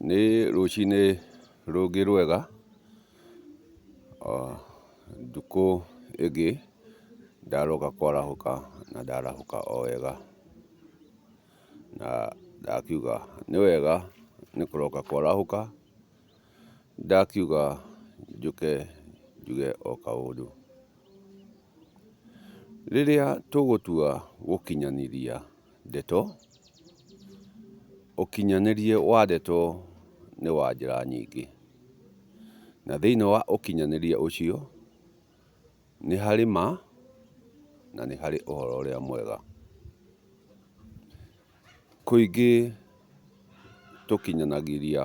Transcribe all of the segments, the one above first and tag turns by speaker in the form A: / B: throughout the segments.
A: Nĩ rũcinĩ rũngĩ rwega, ndukũ ĩngĩ ndaroka kwarahũka na ndarahũka o wega. Na ndakiuga nĩ wega nĩ kũroka kwarahũka, ndakiuga njũke njuge o kaũndũ. Rĩrĩa tũgũtua gũkinyanĩria ndeto, ũkinyanĩria wa ndeto nĩ wa njĩra nyingĩ. Na thĩiniĩ wa ũkinyanĩria ũcio, nĩ harĩ ma na nĩ harĩ ũhoro ũrĩa mwega. Kũingĩ tũkinyanagĩria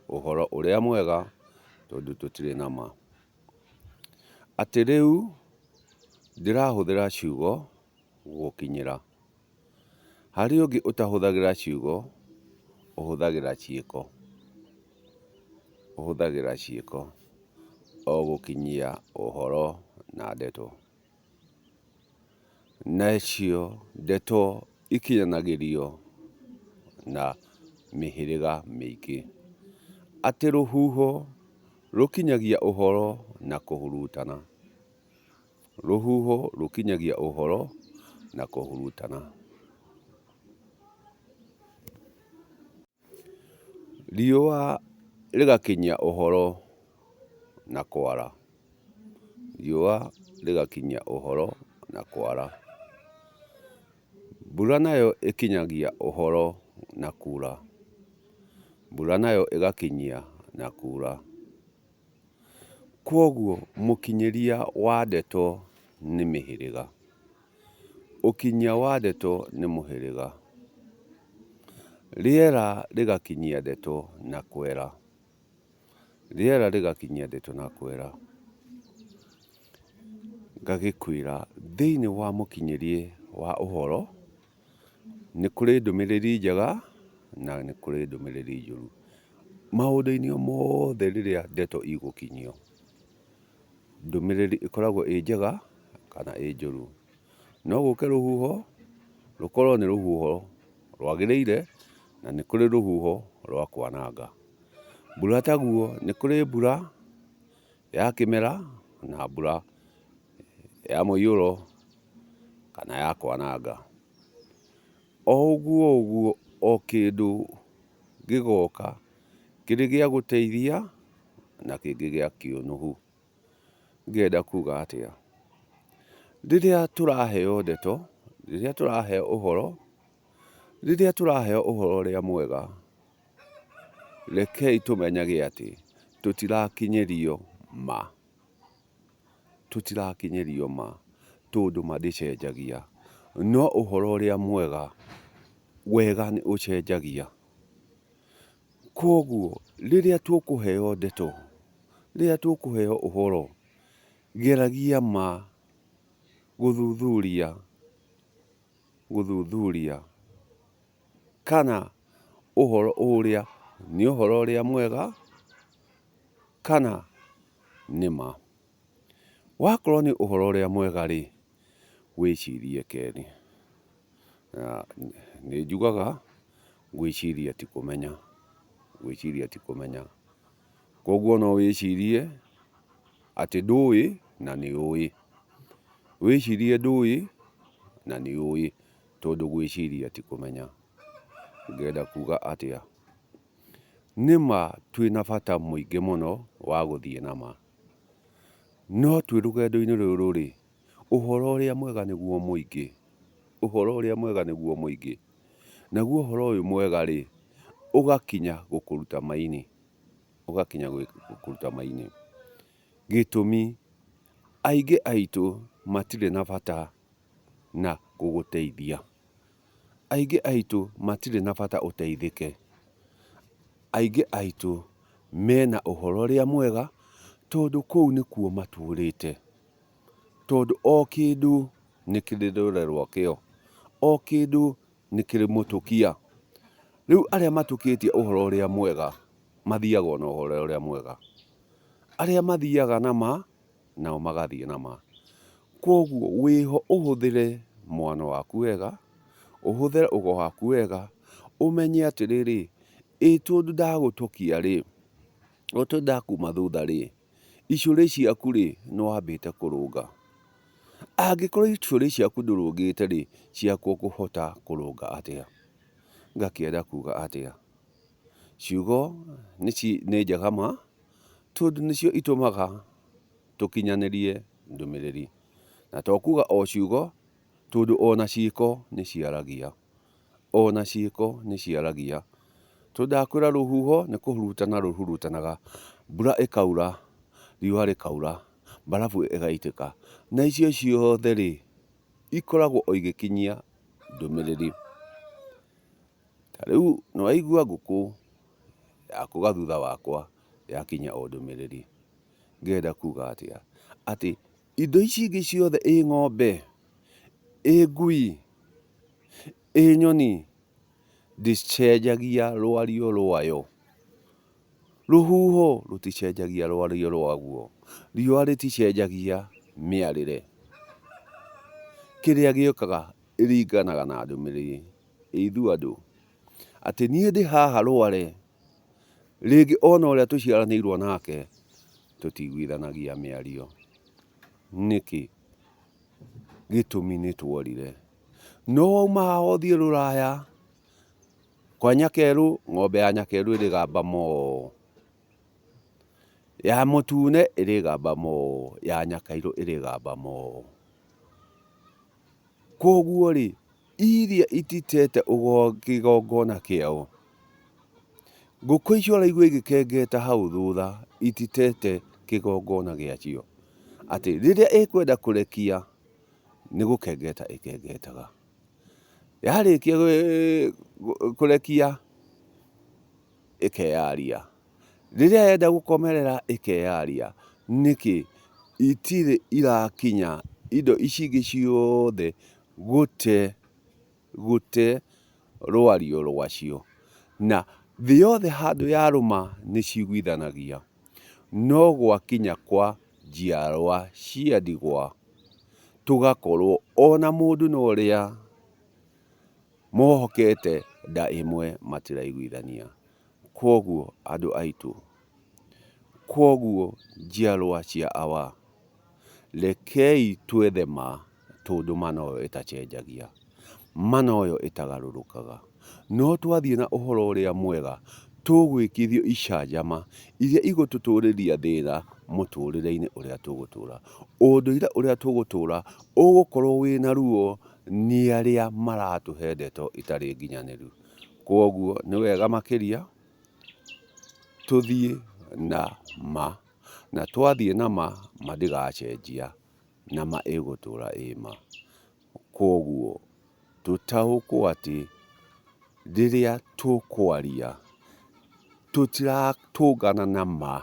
A: ũhoro ũrĩa mwega tondũ tũtirĩ na ma. Atĩ rĩu ndĩrahũthĩra ciugo gũgũkinyĩra, harĩ ũngĩ ũtahũthagĩra ciugo, ũhũthagĩra ciĩko, ũhũthagĩra ciĩko o gũkinyia ũhoro na ndeto. Nacio ndeto ikinyanagĩrio na mĩhĩrĩga mĩingĩ. Atĩ rũhuho rũkinyagia ũhoro na kũhurutana, rũhuho rũkinyagia ũhoro na kũhurutana. Riũa rĩgakinyia ũhoro na kwara, riũa rĩgakinyia ũhoro na kwara. Mbura nayo ĩkinyagia ũhoro na kuura, mbura nayo ĩgakinyia na kuura. Kwoguo mũkinyĩria wa ndeto nĩ mĩhĩrĩga, ũkinyia wa ndeto nĩ mũhĩrĩga. Rĩera rĩgakinyia ndeto na kwera, rĩera rĩgakinyia ndeto na kwera. Ngagĩkwĩra thĩiniĩ wa mũkinyĩrie wa ũhoro, nĩ kũrĩ ndũmĩrĩri njega na nĩ kũrĩ ndũmĩrĩri njũru. Maũndũ-inĩ mothe rĩrĩa ndeto igũkinyio, ndũmĩrĩri ĩkoragwo ĩ njega kana ĩ njũru. No gũke rũhuho, rũkorwo nĩ rũhuho rwagĩrĩire na nĩ kũrĩ rũhuho rwa kwananga. Mbura taguo, nĩ kũrĩ mbura ya kĩmera na mbura ya mũiyũro kana ya kwananga. O ũguo o ũguo o kĩndũ gĩgoka kĩrĩ gĩa gũteithia na kĩngĩ gĩa kĩũnũhu. Ngĩenda kuga atĩa? Rĩrĩa tũraheo ndeto, rĩrĩa tũraheo ũhoro, rĩrĩa tũraheo ũhoro ũrĩa mwega, rekei tũmenyage atĩ tũtirakinyĩrio ma, tũtirakinyĩrio ma tondũ ma ndĩcenjagia. No ũhoro ũrĩa mwega, wega nĩ ũcenjagia. Kwoguo rĩrĩa tũkũheo ndeto, rĩrĩa tũkũheo ũhoro, geragia ma gũthuthuria, gũthuthuria kana ũhoro ũrĩa nĩ ũhoro ũrĩa mwega kana nĩ ma. Wakorwo nĩ ũhoro ũrĩa mwega rĩ, wĩcirie kerĩ. Na nĩ njugaga gwĩciria ti kũmenya, gwĩciria ti kũmenya. Koguo no wĩcirie atĩ ndũĩ na nĩ ũĩ, wĩcirie ndũĩ na nĩ ũĩ, tondũ gwĩciria ti kũmenya. Ngenda kuga atĩa? Nĩma twĩna bata mũingĩ mũno wa gũthiĩ na ma, no twĩ rũgendo-inĩ rũrũ rĩ, ũhoro ũrĩa mwega nĩguo mũingĩ, ũhoro ũrĩa mwega nĩguo mũingĩ, naguo ũhoro ũyũ mwega rĩ, ũgakinya gũkũruta ma-inĩ, ũgakinya gũkũruta ma-inĩ. Gĩtũmi, aingĩ aitũ matirĩ na bata na gũgũteithia. Aingĩ aitũ matirĩ na bata ũteithĩke. Aingĩ aitũ mena ũhoro ũrĩa mwega tondũ kũu nĩkuo matũrĩte. Tondũ o kĩndũ nĩ kĩrĩ rũra rwakĩo, o kĩndũ nĩ kĩrĩ mũtũkia. Rĩu arĩa matũkĩtie ũhoro ũrĩa mwega mathiaga o na ũhoro ũrĩa mwega. Arĩa mathiaga na ma nao magathiĩ na ma. Kwoguo wĩho ũhũthĩre mwano waku wega, ũhũthĩre ũgo waku wega, ũmenye atĩrĩrĩ, Ĩ tondũ ndagũtokia rĩ, o tondũ ndakuma thutha rĩ, icũrĩ ciaku rĩ, nĩ wambĩte kũrũnga? Angĩkorwo icũrĩ ciaku ndũrũngĩte rĩ, ciakwa ũkũhota kũrũnga atĩa? Ngakĩenda kuga atĩa? Ciugo nĩ njega ma, tondũ nĩcio itũmaga tũkinyanĩrie ndũmĩrĩri. Na to kuga o ciugo, tondũ ona ciĩko nĩ ciaragia, ona ciĩko nĩ ciaragia. Tondũ ndakwĩra rũhuho nĩ kũhurutana rũhurutanaga, mbura ĩkaura, riũa rĩkaura, mbarabu ĩgaitĩka, na icio ciothe rĩ, ikoragwo o igĩkinyia ndũmĩrĩri. Ta rĩu nĩ waigua ngũkũ yakũga thutha wakwa yakinyia o ndũmĩrĩri. Ngĩrenda kuga atĩa? Atĩ indo ici ingĩ ciothe, ĩ ng'ombe, ĩ ngui, ĩ nyoni, ndĩcenjagia rwario rwayo. Rũhuho rũticenjagia rwario rwaguo, riũa rĩticenjagia mĩarĩre. Kĩrĩa gĩũkaga ĩringanaga na ndũmĩrĩri. Ithuĩ andũ, atĩ niĩ ndĩ haha rware, rĩngĩ ona ũrĩa tũciaranĩirwo nake tũtiiguithanagia mĩario. Nĩkĩ? Gĩtũmi nĩ tuorire. No wauma haha ũthiĩ rũraya, kwa nyakerũ, ng'ombe ya nyakerũ ĩrĩgamba moo, ya mũtune ĩrĩgamba moo, ya nyakairũ ĩrĩgamba moo. Koguo rĩ, iria ititete kĩgongona kĩao, ngũkũ icio ũraigua igĩkengeta hau thutha ititete kĩgongona gĩacio, atĩ rĩrĩa ĩkwenda kũrekia nĩ gũkengeta ĩkengetaga. Yarĩkia kũrekia ĩkeyaria, rĩrĩa yenda gũkomerera ĩkeyaria. Nĩkĩ? Itirĩ irakinya indo ici ingĩ ciothe gũte gũte rwario rwacio. Na thĩ yothe handũ yarũma nĩ ciguithanagia. No gwakinya kwa njiarwa cia ndigwa, tũgakorwo ona mũndũ na ũrĩa mohokete nda ĩmwe matiraiguithania. Kwoguo andũ aitũ, kwoguo njiarwa cia awa, rekei twethe ma tondũ ma noyo ĩtacenjagia, ma noyo ĩtagarũrũkaga. No twathiĩ na ũhoro ũrĩa mwega, tũgwĩkithio icanjama iria igũtũtũrĩria thĩna mũtũrĩre-inĩ ũrĩa tũgũtũra. Ũndũire ũrĩa tũgũtũra ũgũkorwo wĩna ruo nĩ arĩa maratũhe ndeto itarĩ nginyanĩru. Kwoguo nĩ wega makĩria tũthiĩ na ma, na twathiĩ na ma, ma ndĩgacenjia, na ma ĩgũtũra ĩ ma. Kwoguo tũtaũkwo atĩ rĩrĩa tũkwaria tũtiratũngana na ma,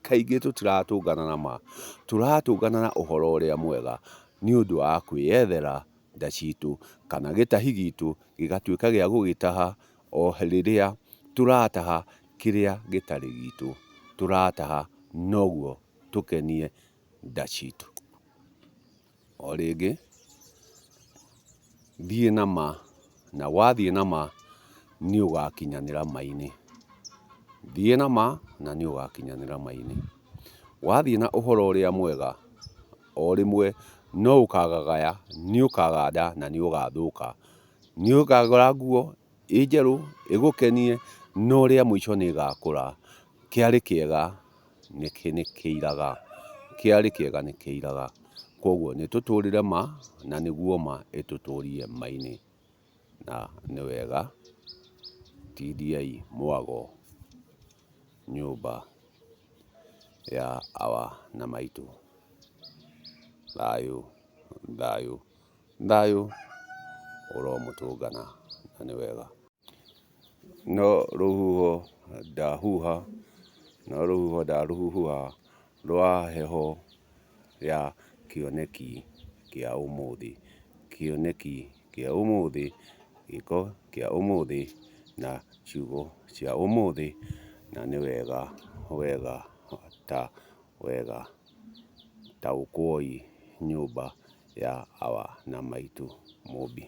A: kaingĩ tũtiratũngana na ma, tũratũngana na ũhoro ũrĩa mwega nĩ ũndũ wa kwĩyethera nda citũ, kana gĩtahi gitũ gĩgatuĩka gĩa gũgĩtaha o rĩrĩa tũrataha kĩrĩa gĩtarĩ gitũ, tũrataha noguo tũkenie nda citũ. O rĩngĩ, thiĩ na ma, na wathiĩ na ma nĩ ũgakinyanĩra ma-inĩ. Thiĩ na ma na nĩ ũgakinyanĩra ma-inĩ. Wathiĩ na ũhoro ũrĩa mwega, o rĩmwe no ũkagagaya, nĩ ũkaganda na nĩ ũgathũka. Nĩ ũkagũra nguo ĩ njerũ, ĩgũkenie, no rĩa mũico nĩ ĩgakũra. Kĩarĩ kĩega nĩ kĩiraga, kĩarĩ kĩega nĩ kĩiraga. Koguo nĩ tũtũrĩre ma, na nĩguo ma ĩtũtũrie ma-inĩ. Na nĩ wega tindiai mwago nyũmba ya awa na maitũ. Thayũ, thayũ, thayũ ũromũtũngana na nĩ wega. No rũhuho ndahuha, no rũhuho ndarũhuha rwa heho ya kĩoneki kĩa ũmũthĩ, kĩoneki kĩa ũmũthĩ, gĩko kĩa ũmũthĩ na ciugo cia ũmũthĩ, na nĩ wega wega ta wega taũkũoi nyũmba ya awa na maitũ Mũmbi.